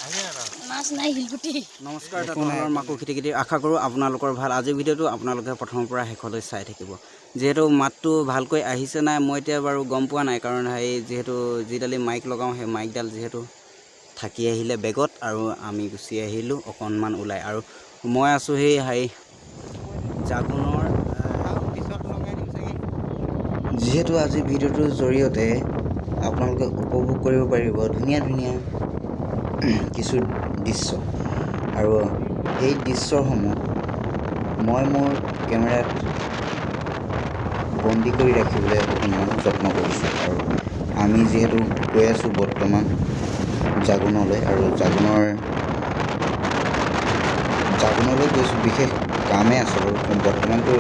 মাছ নাই, শিলগুটি। নমস্কাৰ, তহঁতৰ মাকো খিতিকিটি। আশা কৰোঁ আপোনালোকৰ ভাল। আজিৰ ভিডিঅ'টো আপোনালোকে প্ৰথমৰ পৰা শেষলৈ চাই থাকিব। যিহেতু মাতটো ভালকৈ আহিছে নাই মই এতিয়া বাৰু গম পোৱা নাই, কাৰণ সেই যিহেতু যিডালি মাইক লগাওঁ সেই মাইকডাল যিহেতু থাকি আহিলে বেগত আৰু আমি গুচি আহিলোঁ অকণমান ওলাই। আৰু মই আছোঁ সেই হেৰি জাগুনৰ। যিহেতু আজি ভিডিঅ'টোৰ জৰিয়তে আপোনালোকে উপভোগ কৰিব পাৰিব ধুনীয়া ধুনীয়া কিছু দৃশ্য, আৰু সেই দৃশ্যসমূহ মই মোৰ কেমেৰাত বন্দী কৰি ৰাখিবলৈ অকণমান যত্ন কৰিছোঁ। আৰু আমি যিহেতু গৈ আছোঁ বৰ্তমান জাগুনলৈ, আৰু জাগুনলৈ গৈছোঁ বিশেষ কামেই আছে বাৰু। বৰ্তমানতো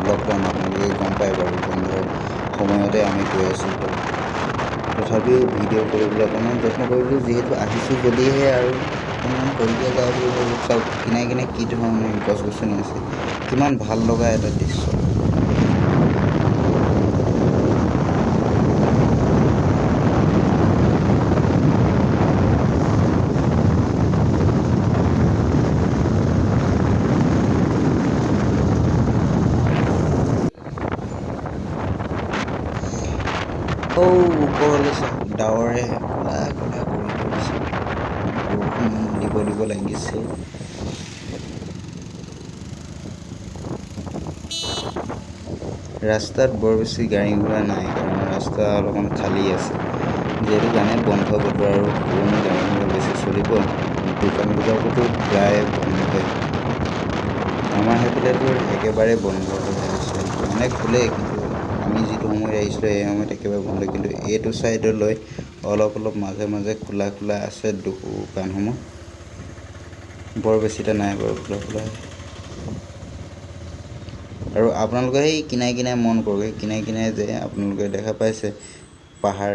লকডাউন, আপোনালোকে গম পায় বাৰু, বন্ধৰ সময়তে আমি গৈ আছোঁ। তো তথাপিও ভিডিঅ' কৰিবলৈ অকণমান যত্ন কৰিলোঁ, যিহেতু আহিছোঁ যদিহে আৰু অকণমান কৰি দিয়া যায় বুলি ভাবিলোঁ। চাওক কিনাই কিনাই কি ধৰণে গছ গছনি আছে, কিমান ভাল লগা এটা দৃশ্য। ওপৰলৈ চাওক, ডাৱৰে ক'লা ক'লা কৰি ধৰিছে, বৰষুণ দিব দিব লাগিছে। ৰাস্তাত বৰ বেছি গাড়ী ঘোঁৰা নাই, কাৰণ ৰাস্তা অলপমান খালী আছে। যিহেতু জানে বন্ধ বতৰ আৰু কোনো গাড়ী ঘোঁৰা বেছি চলিব, দোকান বজাৰবোৰতো প্ৰায় বন্ধই। আমাৰ সেইফালেতো একেবাৰে বন্ধ হৈ আছে, মানে খোলেই, কিন্তু আমি যিটো সময়ত আহিছিলোঁ সেই সময়ত একেবাৰে বন্ধ। কিন্তু এইটো ছাইডলৈ অলপ অলপ মাজে মাজে খোলা খোলা আছে দোকানসমূহ, বৰ বেছি এটা নাই বাৰু খোলা খোলা। আৰু আপোনালোকে সেই কিনাই কিনাই মন কৰক, সেই কিনাই কিনাই যে আপোনালোকে দেখা পাইছে পাহাৰ,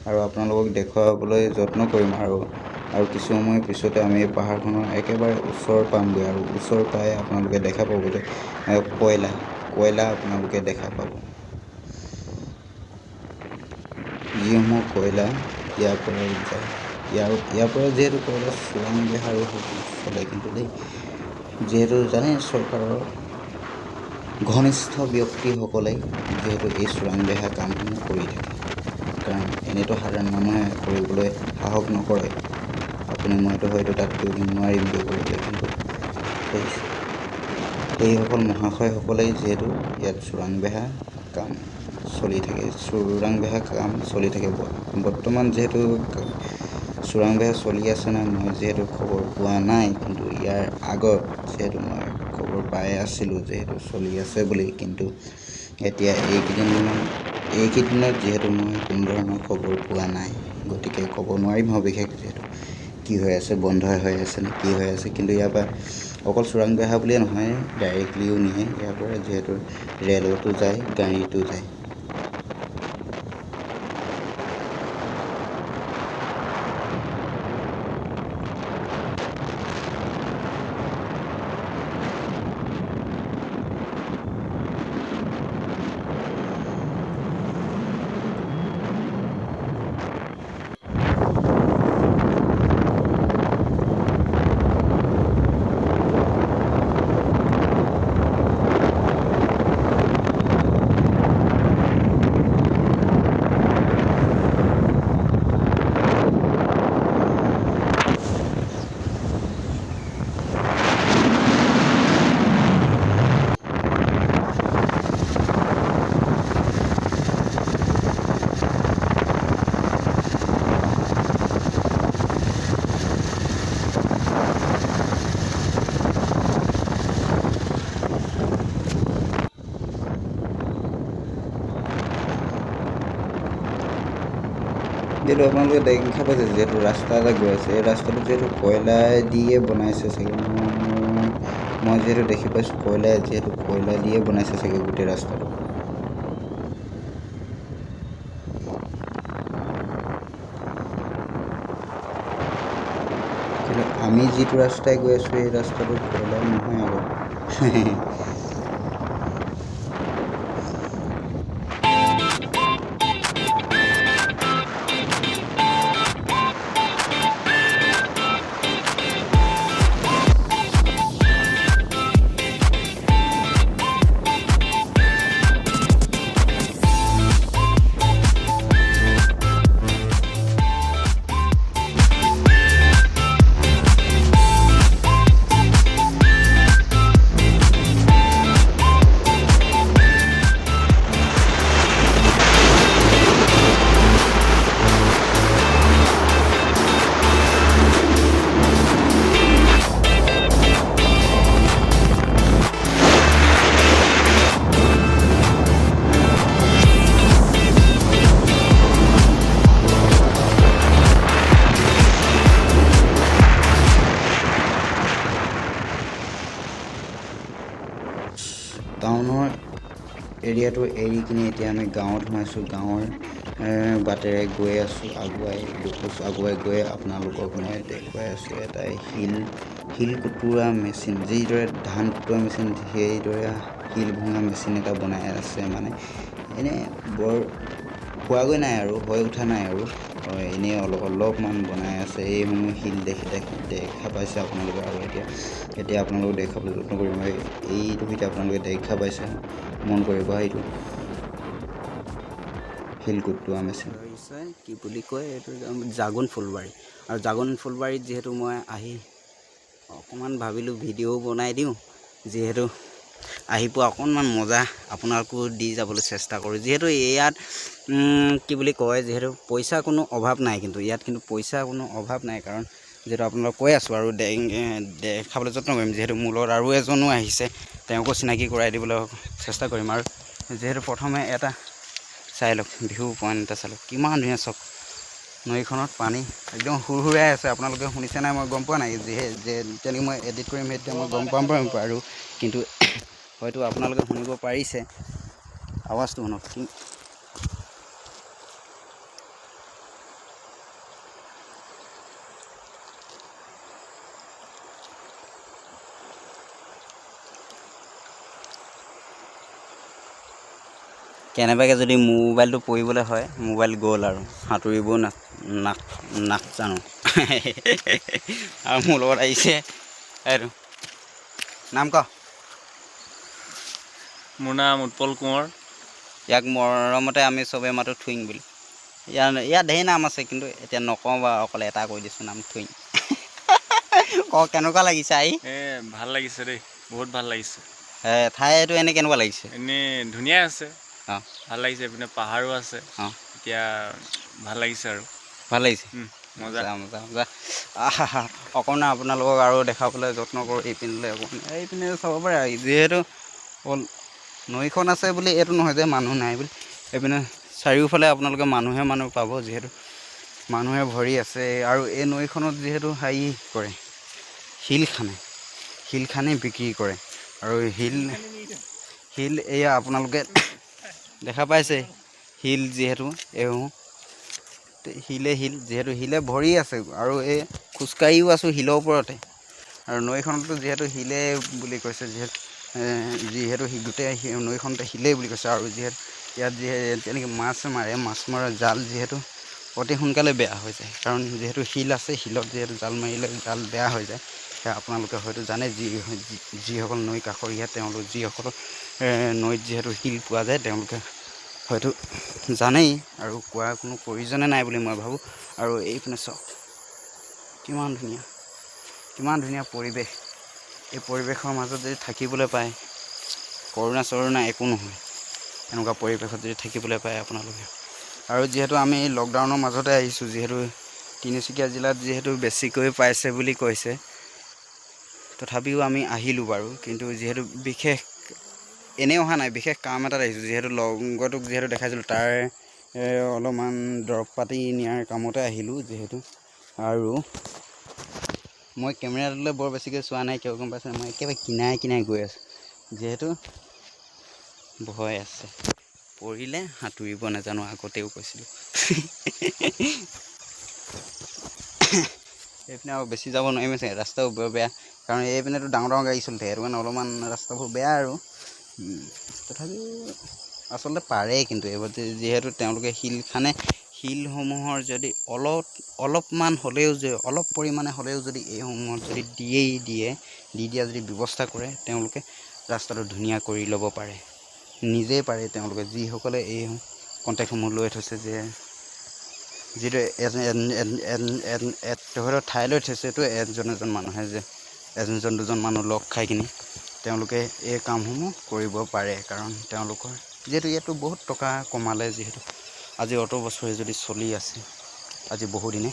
আৰু আপোনালোকক দেখুৱাবলৈ যত্ন কৰিম। আৰু আৰু কিছু সময়ৰ পিছতে আমি এই পাহাৰখনৰ একেবাৰে ওচৰ পামগৈ, আৰু ওচৰ পাই আপোনালোকে দেখা পাব যে কয়লা কয়লা আপোনালোকে দেখা পাব, যিসমূহ কয়লা ইয়াৰ পৰা যায়। ইয়াৰ পৰা যিহেতু কয়লা চোৰাং বেহাৰো চলে কিন্তু দেই, যিহেতু জানে চৰকাৰৰ ঘনিষ্ঠ ব্যক্তিসকলে যিহেতু এই চোৰাং বেহা কামসমূহ কৰি থাকে, কাৰণ এনেইতো সাধাৰণ মানুহে কৰিবলৈ সাহস নকৰে। আপুনি মইতো হয়তো তাত গৈ নোৱাৰিমগৈ কৰিবলৈ, কিন্তু সেইসকল মহাশয়সকলেই যিহেতু ইয়াত চোৰাং বেহা কাম চলি থাকে, চোৰাং বেহা কাম চলি থাকে। বৰ্তমান যিহেতু চোৰাং বেহা চলি আছে নাই মই যিহেতু খবৰ পোৱা নাই, কিন্তু ইয়াৰ আগত যিহেতু মই খবৰ পাই আছিলোঁ যিহেতু চলি আছে বুলি, কিন্তু এতিয়া এইকেইদিনত যিহেতু মই কোনো ধৰণৰ খবৰ পোৱা নাই, গতিকে ক'ব নোৱাৰিম সবিশেষ যিহেতু কি হৈ আছে, বন্ধ হৈ আছে নে কি হৈ আছে। কিন্তু ইয়াৰ পৰা অকল চোৰাং বেহা বুলিয়ে নহয়, ডাইৰেক্টলিও নিয়ে ইয়াৰ পৰা, যিহেতু ৰেলতো যায়, গাড়ীতো যায়। যিহেতু আপোনালোকে দেখা পাইছে যিহেতু ৰাস্তা এটা গৈ আছে, এই ৰাস্তাটো যিহেতু কয়লা দিয়ে বনাইছে চাগে, মই যিহেতু দেখি পাইছোঁ কয়লা, যিহেতু কয়লা দিয়ে বনাইছে চাগে গোটেই ৰাস্তাটো। কিন্তু আমি যিটো ৰাস্তাই গৈ আছোঁ এই ৰাস্তাটো কয়লা নহয় আকৌ। টাউনৰ এৰিয়াটো এৰি কিনে এতিয়া আমি গাঁৱত সোমাইছোঁ। গাঁৱৰ বাটেৰে গৈ আছোঁ আগুৱাই, দুখোজ আগুৱাই গৈ আপোনালোকক মই দেখুৱাই আছোঁ এটা শিল শিল কুটুৰা মেচিন। যিদৰে ধান কুটোৱা মেচিন, সেইদৰে শিল ভঙা মেচিন এটা বনাই আছে। মানে এনেই বৰ হোৱাগৈ নাই আৰু হৈ উঠা নাই আৰু এনেই অলপ অলপমান বনাই আছে। এইসমূহ শিল দেখি দেখি দেখা পাইছে আপোনালোকে। আৰু এতিয়া এতিয়া আপোনালোকক দেখুৱাবলৈ যত্ন কৰিম। এইটো সৈতে আপোনালোকে দেখা পাইছে, মন কৰিব, এইটো শিল কুটোৱা মেচিন। কি বুলি কয় এইটো, জাগুন ফুলবাৰী। আৰু জাগুন ফুলবাৰীত যিহেতু মই আহি অকণমান ভাবিলোঁ ভিডিঅ'ও বনাই দিওঁ, যিহেতু আহি পোৱা অকণমান মজা আপোনালোকো দি যাবলৈ চেষ্টা কৰোঁ। যিহেতু ইয়াত কি বুলি কয়, যিহেতু পইচা কোনো অভাৱ নাই, কিন্তু ইয়াত কিন্তু পইচা কোনো অভাৱ নাই। কাৰণ যিহেতু আপোনালোক কৈ আছোঁ আৰু দেখাবলৈ যত্ন কৰিম। যিহেতু মোৰ লগত আৰু এজনো আহিছে, তেওঁকো চিনাকি কৰাই দিবলৈ চেষ্টা কৰিম। আৰু যিহেতু প্ৰথমে এটা চাই লওক, ভিউ পইণ্ট এটা চাই লওক, কিমান ধুনীয়া। চাওক, নৈখনত পানী একদম হুৰ হুৰাই আছে। আপোনালোকে শুনিছে নাই মই গম পোৱা নাই, যে তেনেকৈ মই এডিট কৰিম তেতিয়া মই গম পাম বাৰু, কিন্তু হয়তো আপোনালোকে শুনিব পাৰিছে। আৱাজটো শুনক কি। কেনেবাকৈ যদি মোবাইলটো পৰিবলৈ হয়, মোবাইল গ'ল আৰু, সাঁতুৰিবও না নাক নাক জানো। আৰু মোৰ লগত আহিছে এইটো, নাম ক। মোৰ নাম উৎপল কোঁৱৰ। ইয়াক মৰমতে আমি চবে মাতো থুইং বুলি। ইয়াৰ ইয়াৰ ঢেৰ নাম আছে, কিন্তু এতিয়া নকওঁ বাৰু, অকল এটা কৈ দিছোঁ নাম, থুইং। ক, কেনেকুৱা লাগিছে আহি? এই ভাল লাগিছে দেই, বহুত ভাল লাগিছে। ঠাইটো এনেই কেনেকুৱা লাগিছে? এনেই ধুনীয়া আছে। অঁ। ভাল লাগিছে, এইপিনে পাহাৰো আছে। অঁ। এতিয়া ভাল লাগিছে আৰু। ভাল লাগিছে। মজা। মজা মজা। আহা, অকণমান আপোনালোকক আৰু দেখাবলৈ যত্ন কৰোঁ। এইপিনলৈ অকণমান, এইপিনে চাব পাৰে। যিহেতু অকল নৈখন আছে বুলি এইটো নহয় যে মানুহ নাই বুলি। এইপিনে চাৰিওফালে আপোনালোকে মানুহে মানুহ পাব, যিহেতু মানুহে ভৰি আছে। আৰু এই নৈখনত যিহেতু হেৰি কৰে, শিল খানে, শিল খানি বিক্ৰী কৰে। আৰু শিল শিল এয়া আপোনালোকে দেখা পাইছে, শিল যিহেতু এইসমূহ শিলে শিল, যিহেতু শিলে ভৰি আছে। আৰু এই খোজকাঢ়িও আছোঁ শিলৰ ওপৰতে। আৰু নৈখনতো যিহেতু শিলে বুলি কৈছে, যিহেতু যিহেতু গোটেই নৈখনতে শিলেই বুলি কৈছে। আৰু যিহেতু ইয়াত যিহেতু তেনেকৈ মাছ মাৰে, মাছ মৰা জাল যিহেতু অতি সোনকালে বেয়া হৈ যায়, কাৰণ যিহেতু শিল আছে, শিলত যিহেতু জাল মাৰিলে জাল বেয়া হৈ যায়। সেয়া আপোনালোকে হয়তো জানে, যিসকল নৈ কাষৰীয়া, তেওঁলোক যিসকল নৈত যিহেতু শিল পোৱা যায়, তেওঁলোকে হয়তো জানেই, আৰু কোৱাৰ কোনো প্ৰয়োজনে নাই বুলি মই ভাবোঁ। আৰু এইপিনে চাওক, কিমান ধুনীয়া, কিমান ধুনীয়া পৰিৱেশ। এই পৰিৱেশৰ মাজত যদি থাকিবলৈ পায়, কৰোণা চৰোণা একো নহয়, এনেকুৱা পৰিৱেশত যদি থাকিবলৈ পায় আপোনালোকে। আৰু যিহেতু আমি লকডাউনৰ মাজতে আহিছোঁ, যিহেতু তিনিচুকীয়া জিলাত যিহেতু বেছিকৈ পাইছে বুলি কৈছে, তথাপিও আমি আহিলোঁ বাৰু। কিন্তু যিহেতু বিশেষ এনেই অহা নাই, বিশেষ কাম এটাত আহিছোঁ। যিহেতু লগটোক যিহেতু দেখাইছিলোঁ, তাৰ অলপমান দৰৱ পাতি নিয়াৰ কামতে আহিলোঁ যিহেতু। আৰু মই কেমেৰাটোলৈ বৰ বেছিকৈ চোৱা নাই, কিয় গম পাইছে? মই একেবাৰে কিনাৰে কিনাৰে গৈ আছোঁ, যিহেতু ভয় আছে, পৰিলে সাঁতুৰিব নাজানো, আগতেও কৈছিলোঁ। এইপিনে আৰু বেছি যাব নোৱাৰিম চাগে, ৰাস্তাও বৰ বেয়া, কাৰণ এইপিনেতো ডাঙৰ ডাঙৰ গাড়ী চলি থাকে, সেইটো কাৰণে অলপমান ৰাস্তাবোৰ বেয়া। আৰু তথাপিও আচলতে পাৰে, কিন্তু এইবোৰ যিহেতু তেওঁলোকে শিল খানে, শিলসমূহৰ যদি অলপ অলপমান হ'লেও, যে অলপ পৰিমাণে হ'লেও যদি এইসমূহত যদি দিয়েই দিয়ে, দি দিয়া যদি ব্যৱস্থা কৰে, তেওঁলোকে ৰাস্তাটো ধুনীয়া কৰি ল'ব পাৰে, নিজেই পাৰে তেওঁলোকে, যিসকলে এই কণ্টেক্টসমূহ লৈ থৈছে, যে যিটো তেখেতৰ ঠাই লৈ থৈছে, এইটো এজন এজন মানুহে যে এজন দুজন মানুহ লগ খাই কিনি তেওঁলোকে এই কামসমূহ কৰিব পাৰে। কাৰণ তেওঁলোকৰ যিহেতু ইয়াতো বহুত টকা কমালে, যিহেতু আজি অত বছৰে যদি চলি আছে, আজি বহুদিনে।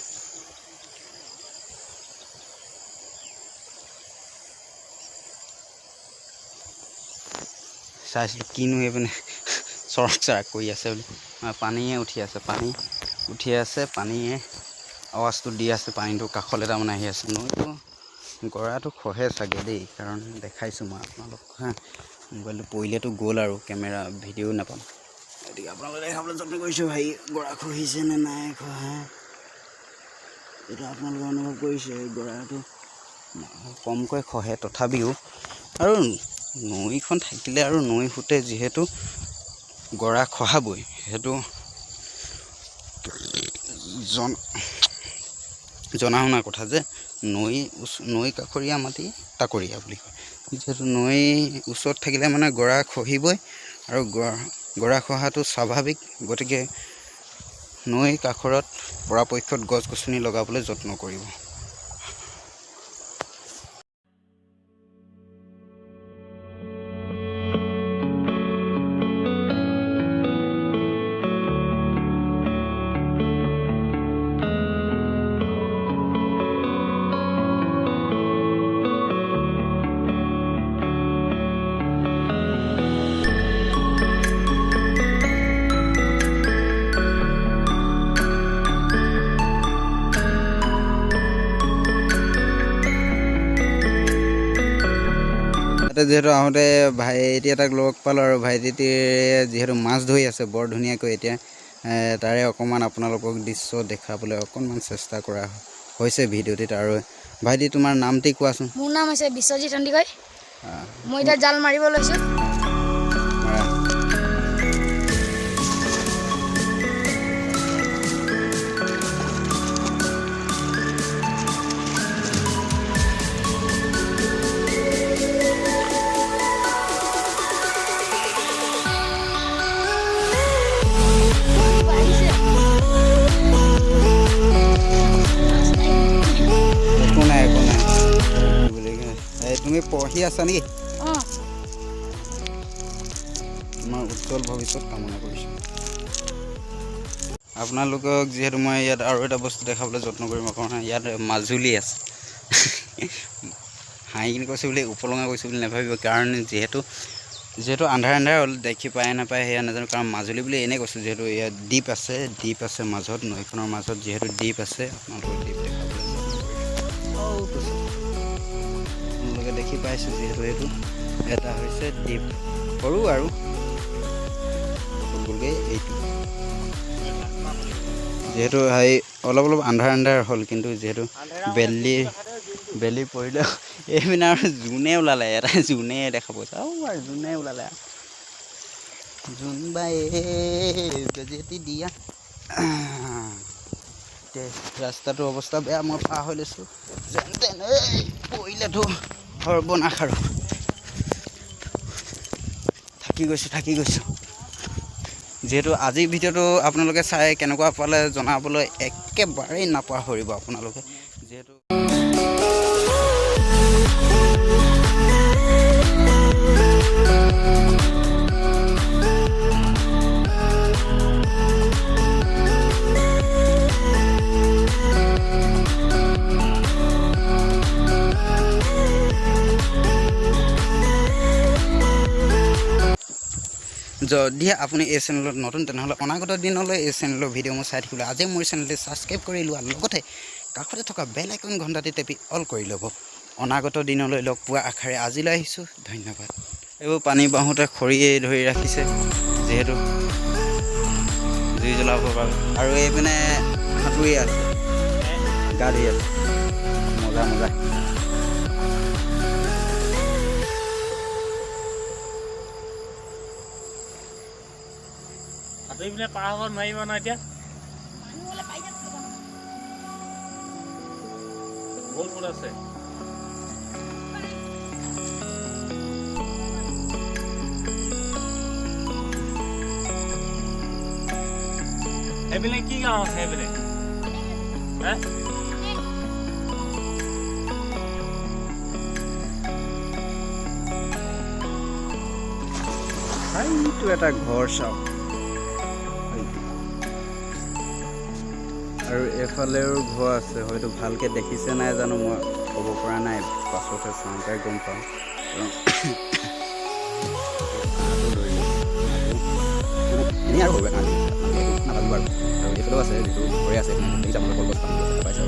চাইছিলোঁ কিনো এইপিনে চৰক চৰাক কৰি আছে বুলি, পানীয়ে উঠি আছে, পানী উঠি আছে, পানীয়ে আৱাজটো দি আছে, পানীটো কাষলৈ তাৰমানে আহি আছে। নৈটো গৰাটো খহে চাগে দেই, কাৰণ দেখাইছোঁ মই আপোনালোকক। হা, মোবাইলটো পৰিলেতো গ'ল আৰু কেমেৰা ভিডিঅ' নাপাম। গতিকে আপোনালোকে দেখাবলৈ যত্ন কৰিছোঁ, হেৰি গৰা খহিছে নে নাই খহা, এইটো আপোনালোকে অনুভৱ কৰিছে। গৰাটো কমকৈ খহে তথাপিও, আৰু নৈখন থাকিলে আৰু নৈ সোঁতে যিহেতু গৰা খহাবই, সেইটো জনা শুনা কথা যে নৈ কাষৰীয়া মাটি তাকৰীয়া বুলি কয়। যিহেতু নৈ ওচৰত থাকিলে মানে গৰা খহিবই, আৰু গৰা খহাটো স্বাভাৱিক। গতিকে নৈ কাষৰত পৰাপক্ষত গছ গছনি লগাবলৈ যত্ন কৰিব। তাতে যিহেতু আহোঁতে ভাইটি এটাক লগ পালোঁ, আৰু ভাইটিটোৱে যিহেতু মাছ ধৰি আছে বৰ ধুনীয়াকৈ, এতিয়া তাৰে অকণমান আপোনালোকক দৃশ্য দেখাবলৈ অকণমান চেষ্টা কৰা হৈছে ভিডিঅ'টিত। আৰু ভাইটি, তোমাৰ নামটি কোৱাচোন। মোৰ নাম হৈছে বিশ্বজিৎ সন্দিকৈ। মই এতিয়া জাল মাৰিব লৈছোঁ। মাৰা। আহিছে। মাছ নাই। একো নাই, একো নাই। কি বুলি কয়, এই তুমি পঢ়ি আছা নেকি? অঁ। তোমাৰ উজ্জ্বল ভৱিষ্যত কামনা কৰিছোঁ। আপোনালোকক যিহেতু মই ইয়াত আৰু এটা বস্তু দেখাবলৈ যত্ন কৰিম অকণমান, ইয়াত মাজুলী আছে। হাঁহি কিনি কৈছোঁ বুলি উপলুঙা কৈছোঁ বুলি নাভাবিব, কাৰণ যিহেতু আন্ধাৰ আন্ধাৰ হ'ল, দেখি পায় নাপায় সেয়া নাজানো। কাৰণ মাজুলী বুলি এনেই কৈছোঁ, যিহেতু ইয়াত দ্বীপ আছে, দ্বীপ আছে মাজত, নৈখনৰ মাজত যিহেতু দ্বীপ আছে। আপোনালোকক দ্বীপ দেখাবলৈ যত্ন কৰিছোঁ। আপোনালোকে দেখি পাইছে যিহেতু এইটো এটা হৈছে দ্বীপ, সৰু আৰু গ'লগৈ এইটো। যিহেতু হেৰি অলপ অলপ আন্ধাৰ আন্ধাৰ হ'ল, কিন্তু যিহেতু বেলি পৰিলে এইপিনে আৰু জোনে ওলালে, এটা জোনে দেখা পাইছে। আৰু আৰু জোনে ওলালে, জোনবাই বেজেটি দিয়া। ৰাস্তাটোৰ অৱস্থা বেয়া, মই পাৰ হৈ লৈছোঁ যেন তেন। এই পৰিলেতো সৰ্বনাশ, আৰু থাকি গৈছোঁ, থাকি গৈছোঁ। যিহেতু আজিৰ ভিডিঅ'টো আপোনালোকে চাই কেনেকুৱা পালে জনাবলৈ একেবাৰেই নাপাহৰিব আপোনালোকে। যিহেতু যদি আপুনি এই চেনেলত নতুন, তেনেহ'লে অনাগত দিনলৈ এই চেনেলৰ ভিডিঅ' মই চাই থাকিবলৈ আজি মোৰ চেনেলটি ছাবস্ক্ৰাইব কৰি লোৱাৰ লগতে কাষতে থকা বেল আইকন ঘণ্টাটি টেপি অল কৰি ল'ব। অনাগত দিনলৈ লগ পোৱা আশাৰে আজিলৈ আহিছোঁ, ধন্যবাদ। এইবোৰ পানী বাঢ়োঁতে খৰিয়ে ধৰি ৰাখিছে যিহেতু জুই জ্বলাবৰ বাবে। আৰু এইপিনে সাঁতুৰি আছে, গা ধুই আছে, মজা মজা। সাঁতুৰি পিনে পাৰ হ'ব নোৱাৰিব ন এতিয়া? মানুহ হ'লে পাই যাম। বহুত সোঁত আছে। সেইপিনে কি গাঁও আছে সেইপিনে? হে? সেইটো এটা ঘৰ চাওক, আৰু এইফালেও ঘৰ আছে, হয়তো ভালকৈ দেখিছে নাই জানো, মই ক'ব পৰা নাই, পাছতহে চাওঁতে গম পাম। এনেই আৰু সৰু কাঁহ নাভাবিব আৰু। আৰু এইফালেও আছে, যিটো ঘৰে আছে, দেখিছে আপোনালোকৰ কলগছ পানী পাইছে।